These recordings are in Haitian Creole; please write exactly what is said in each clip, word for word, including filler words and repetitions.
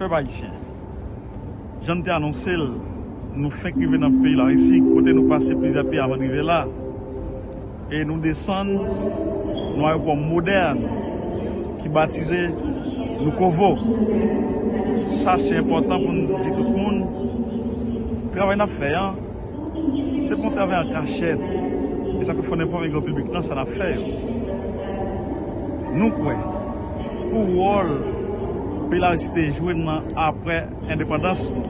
Pèp ayisyen, jan n te anonse l, nou fenk rive nan peyi Larisi, kote nou pase plizyè peyi avan n rive la. E nou desann nan ayewopò modèn ki batize Nukovo. Sa se enpòtan pou n di tout moun, travay n ap fè an, se pa yon travay an kachèt. E sa k fè n enfòme gran piblik lan sa n ap fè yo. Nou kwè pou wòl peyi Larisi te jwe nan apre endepandans nou.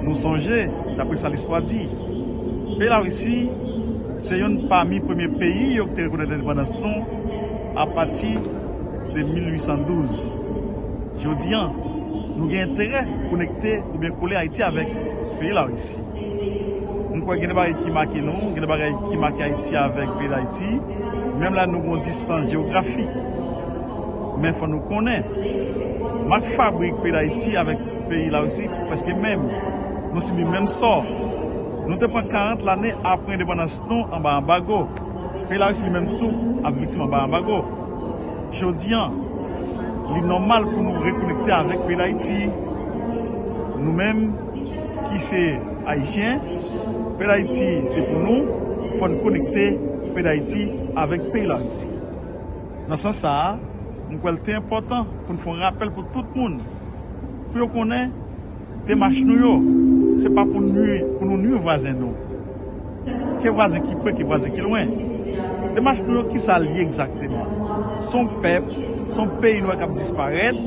Nou sonje, daprè sa listwa di, peyi Larisi se youn pami premye peyi yo ki te rekonèt endepandans nou apati de mil uit san douz. Jodi an, nou gen enterè konekte oubyen kole Ayiti avèk peyi Larisi. M kwè gen de bagay ki make nou, gen de bagay ki make Ayiti avèk peyi Dayiti, menm lè nou gen yon distans jewografik. Men fò nou konnen, mak fabrik peyi Dayiti avèk peyi Larisi prèske menm. Nou sibi menm sò. Nou te pran karant lane apre endepandans nou anba anbago. Peyi Larisi li menm tou ap viktim anba anbago. Jodi an, li nòmal pou nou rekonekte avèk peyi Dayiti. Nou menm ki se Ayisyen, peyi Dayiti se pou nou, fò n konekte peyi Dayiti avèk peyi Larisi. Nan sans sa a, m kwè l te enpòtan pou n fè yon rapèl pou tout moun, pou yo konnen demach nou yo, se pa pou nwi, pou nou nwi vwazen nou. Ke vwazen ki pre, ke vwazen ki lwen. Demach nou yo, ki sa l ye egzakteman? Se yon pèp, se yon peyi nou wè k ap disparèt,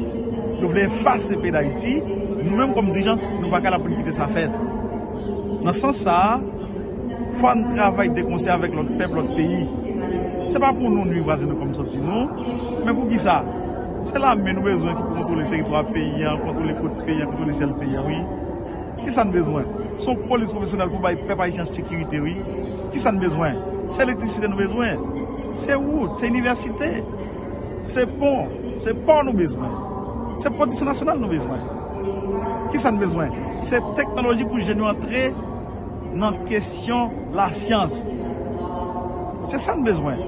yo vle efase peyi Dayiti, nou menm kòm dirijan, nou pa ka la pou n kite sa fèt. Nan sans sa a, fò n travay de konsè avèk lòt pèp, lòt peyi. Se pa pou nou nwi vwazen nou kòm sòti nou, men pou ki sa? Se lame nou bezwen ki pou kontwole teritwa peyi an, kontwole kot peyi an, kontwole syèl peyi an, wi. Ki sa n bezwen? Se yon polis pwofesyonèl pou bay pèp ayisyen sekirite, wi. Ki sa n bezwen? Se elektrisite nou bezwen. Se wout, se inivèsite, se pon, se pò nou bezwen. Se pwodiksyon nasyonal nou bezwen. Ki sa n bezwen? Se teknoloji pou jèn yo antre nan kesyon lasyans. Se sa n bezwen.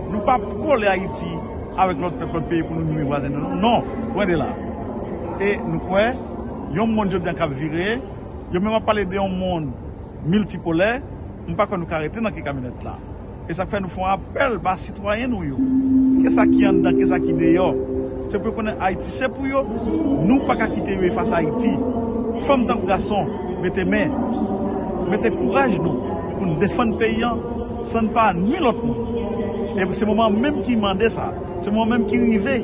Nou pa kole Ayiti avèk lòt pèp, lòt peyi pou nou nwi vwazen nou. Non, lwen de la. E nou kwè, yon monn jodi an k ap vire, yo menm ap pale de yon monn miltipolè, m pa kwè nou ka rete nan ke kamyonèt la. E sa k fè nou fè yon apèl ba sitwayen nou yo. Ke sa ki anndan, ke sa ki deyò. Se pou yo konnen Ayiti se pou yo. Nou pa ka kite yo efase Ayiti. Fanm tankou gason, mete men, mete kouraj nou pou n defann peyi an san n pa nwi lòt moun. E se moman menm ki mande sa. Se moman menm ki rive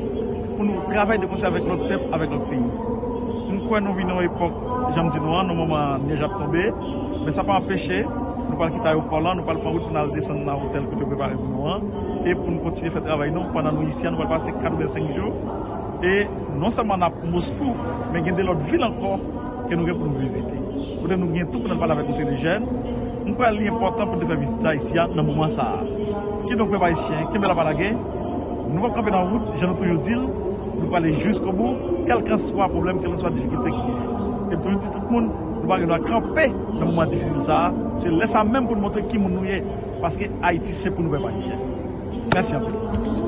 pou nou travay de konsè avèk lòt pèp, avèk lòt peyi. M kwè nou vin nan yon epòk, jan m di nou an, nan moman nyèj ap tonbe, men sa pa anpeche nou pral kite ayewopò lan, nou pral pran wout pou n al desann nan otèl kote yo prepare pou nou an, e pou nou kontinye fè travay nou pandan nou isi a, nou pral pase katrevensenk jou, e non sèlman n ap Moskou, men gen de lòt vil ankò ke nou gen pou nou vizite. Kote nou gen tou pou n al pale avèk yon seri de jèn. M kwè li enpòtan pou n te fè vizit la isi a nan moman sa a. Kidonk, pèp ayisyen, kenbe la pa lage. Nou p ap kanpe nan wout, jan nou toujou di l. Nou prale jiskobou, kèlkanswa pwoblèm, kèlkanswa difikilte ki genyen. E m toujou di tout moun, nou pa gen dwa kanpe nan moman difisil sa a. Se lè sa a menm pou nou montre ki moun nou ye. Paske Ayiti se pou nou, pèp ayisyen. Mèsi anpil.